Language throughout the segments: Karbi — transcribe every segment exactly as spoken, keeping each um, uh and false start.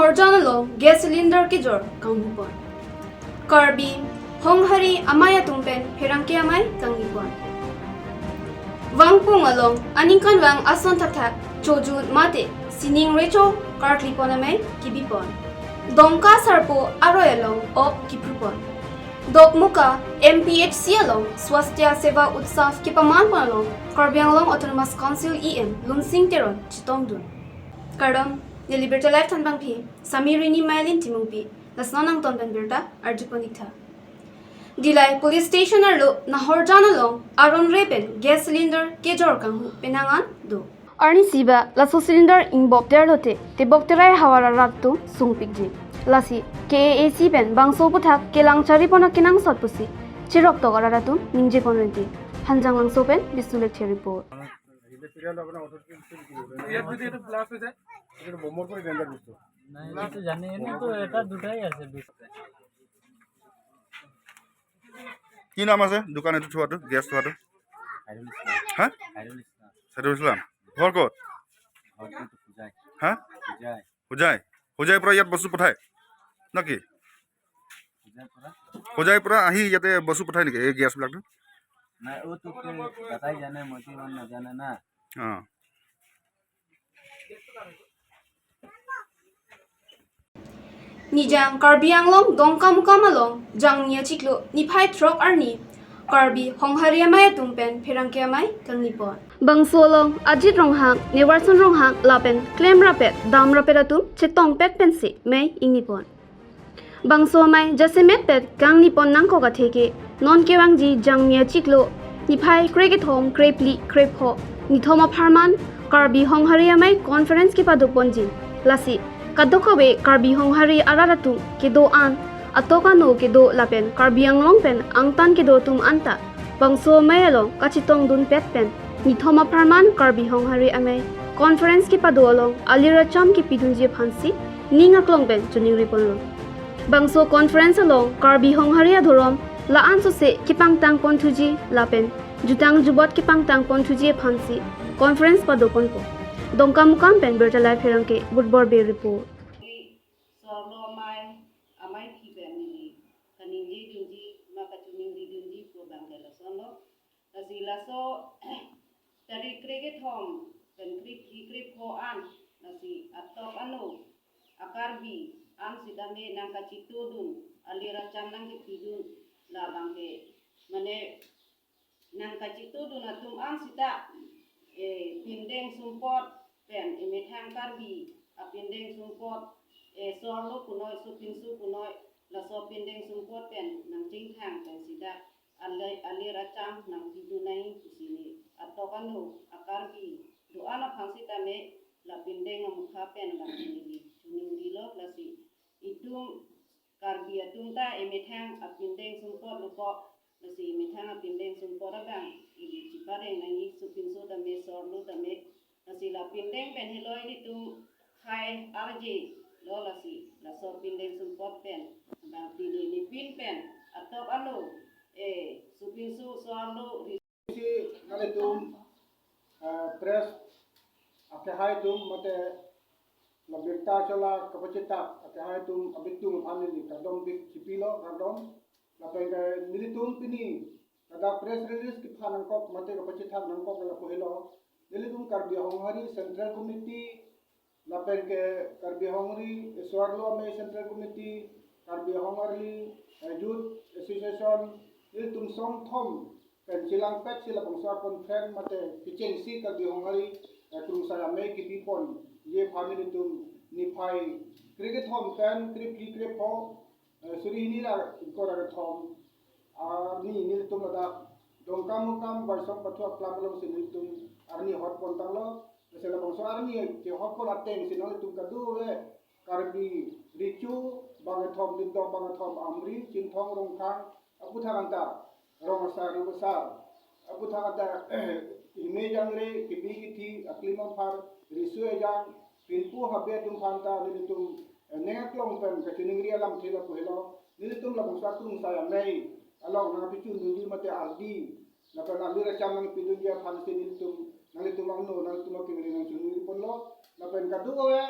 Nahorjan along gas cylinder kejor kanghupon. Karbi Honghari amei atum pen pherangke amei kangnipon. Vangpung along aningkanvang ason thakthak chojun mate sining recho karklipon amei kibipon. Dongka sarpo aroi along ok kiprupon. Dokmoka M P H C along Swasthya Seva Utsav kepamanpon along Karbi Anglong Autonomous Council E M Lunsing Teron chetongdun. Kardom, neli Birta Live thanbangpi, Sami Rini Mailin Timungpi, lason angton pen birta arjupon-iktha. Dillai Police Station arlo Nahorjan along aron re pen gas cylinder kejor kanghu penang an do. Arnisi ba laso cylinder ingbop der lote tebok terai havar arat atum sungpikji. Lasi K A A C pen bangso aphuthak kelang charipon akenangsot pusi cheroktok arat atum ningjepon renti. Hanjanglangso pen Bisnu Lekthe report. ইয়াত যদি এইটো ব্লাষ্ট হৈ যায়, এইটো বোমৰ পৰা ডেঞ্জাৰ বস্তু। নাই, এইটো জানি এনেতো এটা দুটাই আছে। কি নাম আছে দোকান এইটো থোৱাটো, গেছ থোৱাটো? খাইৰুল ইছলাম। হা? খাইৰুল ইছলাম। খাইৰুল ইছলাম। ঘৰ ক'ত? ঘৰটো হোজাই। হা? হোজাই। হোজাই? হোজাইৰ পৰা ইয়াত বস্তু পঠায় নেকি? হোজাইৰ পৰা? হোজাইৰ পৰা আহি ইয়াতে বস্তু পঠায় নেকি এই গেছবিলাকতো? নাই, ও তো দাদাই জানে, মইতো ইমান নাজানে না। অ। Nijang Karbi Anglong Dongkamukam along Jangni achiklo niphai throk arni Karbi Honghari amei atum pen pherangke amei kangnipon. Bangso along Ajit Ronghang, Newarson Ronghang lapen klemrapet damrapet atum chetongpet pensi mei ingnipon. Bangso amei jasemetpet kangnipon nangkok atheke non kevangji Jangni achiklo niphai krekethom, krephli, krepho, nithom apharman Karbi Honghari amei conference kepadoponji. Lasi kadokave Karbi Honghari arat atum kedo an, atok ano kedo lapen Karbi Anglong pen angtan kedo atum anta bangso amei along kachetongdunpet pen nithom apharman Karbi Honghari amei conference kepado along alir acham kepidunji aphansi ning aklong pen choningriponlo. Bangso conference along Karbi Honghari adhorom la-an sose kepangtangponthuji lapen jutang jubot kepangtangponthuji aphansi conference padoponpo. Dongkamukam pen Birta Live pherangke Budbor Bey report. Sorlo amei, amei aphi pen neli kaningjidunji, ma kachoningridunji pu abang ke lasonlo. Lasi laso tarik krekethom pen krephli, krepho an, lasi atok ano a-Karbi an sitame nangkachetongdun, alir acham nangkepidun, labang ke mane nangkachetongdun atum an sita, eh, pindeng sumpot pen, emethang Karbi apindeng sumpot, eh, sorlo punoi, sopinso punoi, laso pindeng sumpot pen nangchingthang pen sita ale-, alir acham nangpidun nangji pusi neli atok ano a-Karbi do-an aphan sitame la pindeng amukha pen bang neli choningrilo. Lasi itum Karbi atum ta emethang apindeng sumpot lo kok. Lasi emethang apindeng sumpot abang ili chepareng nangji, sopinso tame sorlo tame. Lasi la pindeng pen helo ilitum khai arje lo, lasi laso pindeng sumpot pen bang pini nipin pen atok ano, eh, sopinso sorlo ri- Si nanglitum, eh, press akehai atum mate la birta chola kapachethak akehai atum abitung aphan neli kardom pik chipilo, kardom. Lapen ke nelitum pini ladak press release kepha nangkok mate kapachethak nangkok lapu helo. Nelitum Karbi Honghari Central Committee, lapen ke Karbi Honghari, eh, sorlo amei Central Committee, Karbi Honghari, eh, Youth Association, nelitum songthom pen chelangpetsi labangso a-conference mate kechengsi Karbi Honghari, eh, krungsai amei kebiponji aphan nelitum niphai krekethom pen krephli, krepho, eh, suri hini ra ingkoi ra kethom arni nelitum ladak Dongkamukam Waisong Pathu Aklam alongsi nelitum arni hotpontanglo. Lasi labangso arni kehotpon atengsi nanglitum kadokave Karbi Recho bangkethom, Dimdok bangkethom, Amri, Chinthong, Rongkhang aphuthak anta, Rong Asar, Rong Asar aphuthak anta, Hime Jangre, Kebi Kethi, Aklim Amphar, Riso Ejang, Pinpo Habe atum aphan ta nelitum, eh, ning aklong pen kachiningri alamthe lapu helo. Nelitum labangso akrungsai amei along nangpichundunji mate ardi lapen alir acham nangpidunji aphansi nelitum, nanglitum angno, nanglitum akengri nangchoningriponlo. Lapen kadokave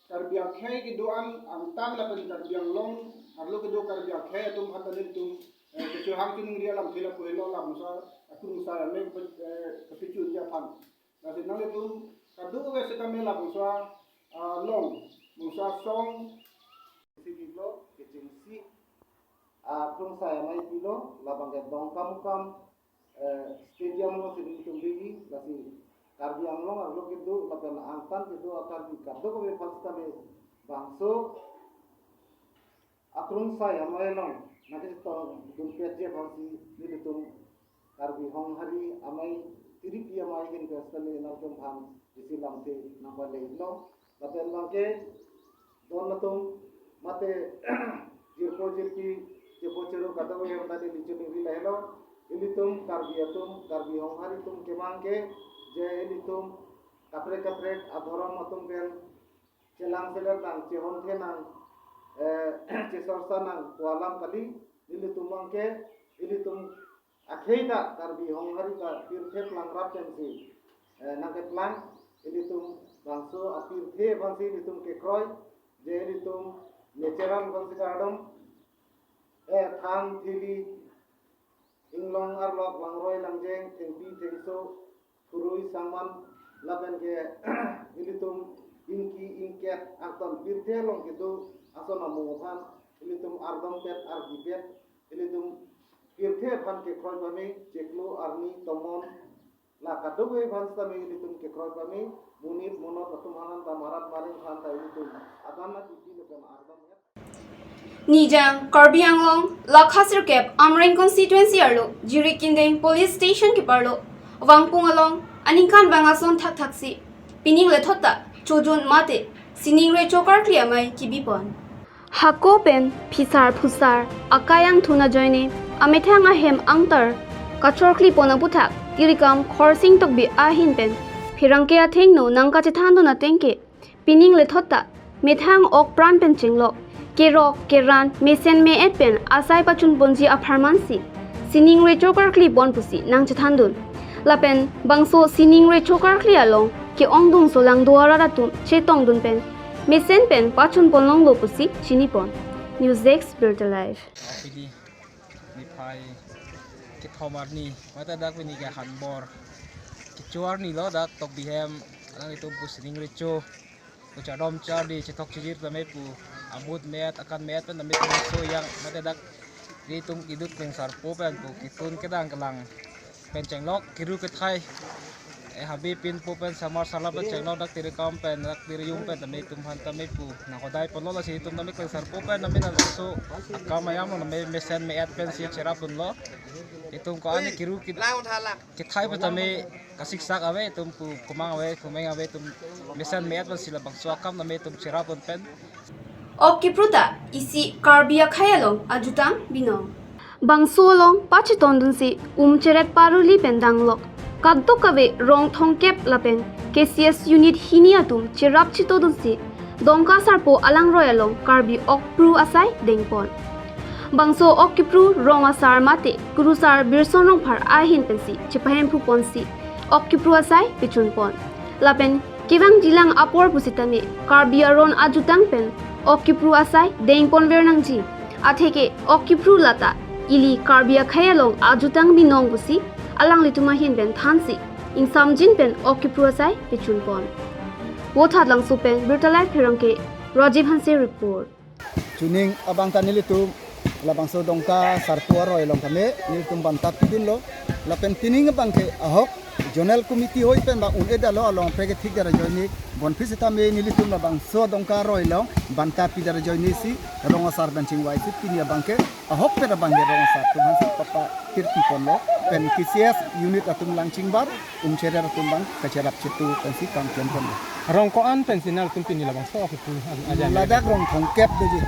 Karbi akhei kedo-an angtan lapen Karbi Anglong arlo kedo Karbi akhei atum aphan ta nelitum, eh, kechehang chiningri alamthe lapu helo, labangso akrungsai amei, eh, kapachunji aphan. Lasi nanglitum kadokave setame labangso, ah, along, bangso asong, si biblo kechengsi akrungsai amei pilo, labang ke Dongkamukam, eh, stadium alongsi nelitum bigi, lasi Karbi Anglong arlo kedo lapen angtan kedo a-Karbi kadokave aphan setame bangso akrungsai amei along nangkachetongdunpetji aphansi nelitum Karbi Honghari amei tiripi amei ahin pen setame nangtum aphan isi lamthe nangpaleilo. Lapen abangke don atum mate jirpo jirpi, jirpo jirpo kadokave atum ta neli chiningri lahelo. Ilitum Karbi atum, Karbi Honghari atum kemang ke, je ilitum kaprek kaprek adhorom atum pen chelangselet nang, chehonthe nang, eh, chesorsa nang pu alam kali. Ilitum abangke, ilitum akhei ta Karbi Honghari ta pirthe plang rap pensi, eh, nangkeplang, ilitum bangso apirthe aphansi ilitum kekroi, je ilitum natural aphansi kardom, eh, than thili, inglong arlok, langroi langjeng, thengpi thengso, khurui sangman, lapen ke ilitum ingki ingket angton pirthe along kedo ason amung aphan ilitum ardompet argipet, ilitum pirthe aphan kekroi pame, chiklo arni tomon, la kadokave aphan setame ilitum kekroi pame, monit monot atum aphan ta marat maring aphan ta ilitum adan na pipi lapen ardomhet. Nijang Karbi Anglong lakha sirkep Amreng constituency arlo Jirikindeng police station keparlo vangpung along aningkan vang ason thakthaksi pining lethot ta chojun mate sining recho karkli amei kebipon. Hako pen phisar phusar akai angthun ajoine amethang ahem angtar kachorklipon aputhak tirikam Khorsing Tokbi ahin pen pherangke athengno nangkachethandun ateng ke pining lethot ta methang ok pran pen chenglok, kerok keran mesen me-et pen asai pachunponji apharmansi sining recho karklipon pusi nangchethandun. Lapen bangso sining recho karkli along ke-ongdung solangdo arat atum chetongdun pen mesen pen pachunpon longlo pusi chinipon. News Desk, Birta Live. Pini niphai kethom arni, mate dak pini ke hanbor kecho arni lo, dak Tokbi hem alanglitum pu sining recho pu chardom chardi chethok chijir tame pu abut me-et akan me-et pen tame pu so yang mate dak ilitum iduk pen sarpo pen pu ketun kedang kelang pen chenglok, kiru kethai, eh, habe pinpo pen samar sala pen chenglok, dak tirikam pen dak tiriyum pen tame itum aphan tame pu nangkodai ponlo, lasi itum tame klengsarpo pen tame nangso akam ayam lo tame mesen me-et pensi cherapdunlo. Itum ko-an kiru ki-, kethai pen tame kasiksak ave, itum pu kumang ave, kumeng ave, itum mesen me-et pensi labangso akam tame itum cherapdun pen. Ok kepru ta isi Karbi akhei along ajutang binong. Bangso along pachetondunsi um cheret paruli pen danglok kadokave rong thomkep lapen K C S unit hini atum cherap chetodunsi Dongka Sarpo alangroi along Karbi ok kepru asai dengpon. Bangso ok kepru rong asar mate kurusar Birson Rongphar ahin pensi chepahemphuponsi ok kepru asai pechunpon. Lapen kevangjilang apor pusitame Karbi aron ajutang pen ok kepru asai dengponver nangji. Atheke ok kepru lata ili Karbi akhei along ajutang binong pusi alanglitum ahin pen thansi ingsamjin pen ok kepru asai pechunpon. Vothatlangso pen Birta Live pherangke Rajiv Hanse report. Chuning abang ta nelitum labangso Dongka Sarpo aroi along tame nelitum banta pidunlo. Lapen pining abang ke ahok zonal committee hoi pen bang un-edetlo, along peke thikdet ajoine bonphi setame nelitum labangso Dongka aroi along banta pidet ajoinesi rong asar pen chingvaisi pini abang ke ahokpet abang ke rong asar atum aphansi papa tirpi ponlo pen K C S unit atum lang chingbar, um cheret atum abang kacherap chetu pensi kam klempon. Rong ko-an pensi nangtum pini labangso ok kepru ajan? Ladak rong thomkep doji.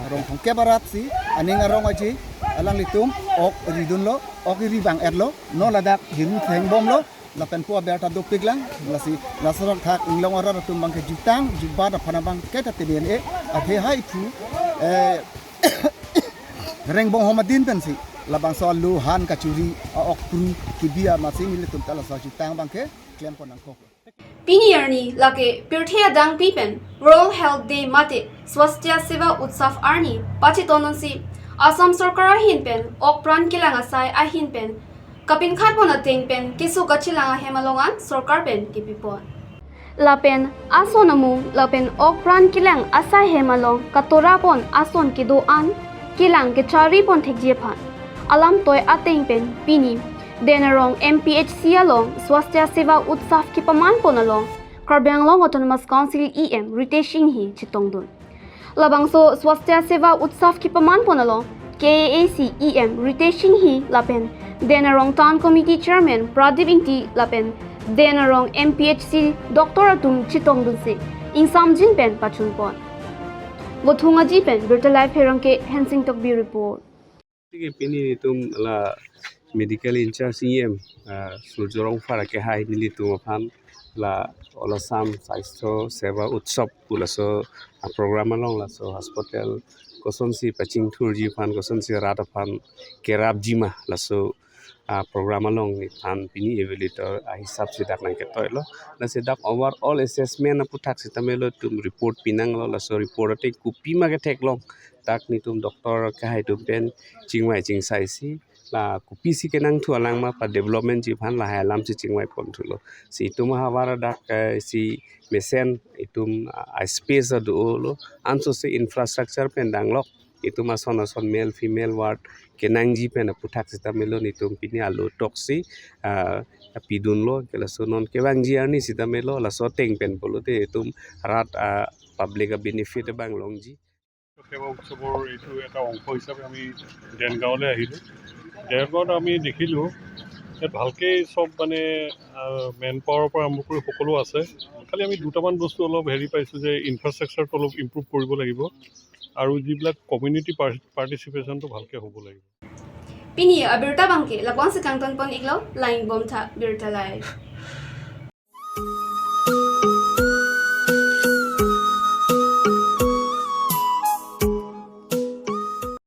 Rong thomkep arat si aning arong aji alanglitum ok ridunlo, ok ri bang-etlo, non ladak hiru thengbomlo, lapen pu aber ta dopiklang, lasi laso thak inglong arat atum abang ke jutang jubat aphan abang ke ta teben e, athe hai thu, eh, rengbong hom adin pensi labangso alu han kachuri a-ok kepru kebi amatsi nelitum ta laso jutang abang ke klempon nangkok. Pini arni lake pirthe adangpi pen World Health Day mate Swasthya Seva Utsav arni pachitonsi Assam Sorkar ahin pen ok pran kelang asai ahin pen kapinkhat pon ateng pen keso kachelang ahem along an sorkar pen kepipon. Lapen ason amung lapen ok pran kelang asai hem along katora pon ason kedo an kelang kechari pon thekji aphan alam toi ateng pen pini Den Arong M P H C along Swasthya Seva Utsav kepaman pon along Karbi Anglong Autonomous Council E M Ritesh Enghi chetongdun. Labangso Swasthya Seva Utsav kepaman pon along K A A C E M Ritesh Enghi lapen Den Arong Town Committee Chairman Pradip Ingti lapen Den Arong M P H C doctor atum chetongdunsi ingsamjin pen pachun pon. Vothung Aji pen Birta Live Pherangke, Hensing Tokbi report. Tiki pini itum la medical in-charge E M, ah, Surjya Rongphar akehai nelitum aphan la All Assam Swasthya Seva Utsav pu laso, ah, program along laso hospital kosonsi pachingthurji aphan, kosonsi rat aphan kerapji ma laso, ah, program along nephan pini evaluator ahisap si dak nangketoi lo. Lasi dak overall assessment aputhak sitame lo itum report pinanglo, laso report ateng kopi ma ketheklong dak netum doctor akehai atum pen chingvai chingsai si la kopisi kenangthu alang ma pa development ji aphan lahai alam si chingvai ponthulo. Si itum ahavar dak, eh, si mesen itum, ah, space adolo, anso si infrastructure pen danglok itum ason ason male female ward kenangji pen aputhak sitame lo netum pini alo toksi, ah, pidunlo, ke laso non kevangji arni sitame lo laso ateng pen pulote itum rat, ah, public a benefit abang longji. সেৱা উৎসৱৰ এইটো এটা অংশ হিচাপে আমি দেনগাঁৱলৈ আহিলোঁ। দেনগাঁৱত আমি দেখিলোঁ ইয়াত ভালকৈ চব মানে মেন পাৱাৰৰ পৰা আৰম্ভ কৰি সকলো আছে। খালি আমি দুটামান বস্তু অলপ হেৰি পাইছোঁ যে ইনফ্ৰাষ্ট্ৰাকচাৰটো অলপ ইম্প্ৰুভ কৰিব লাগিব আৰু যিবিলাক কমিউনিটি পাৰ্টিচিপেশ্যনটো ভালকৈ হ'ব লাগিব। Pini abirta abangke labangsi kangton pon-iklo, langdun bomtha Birta Live.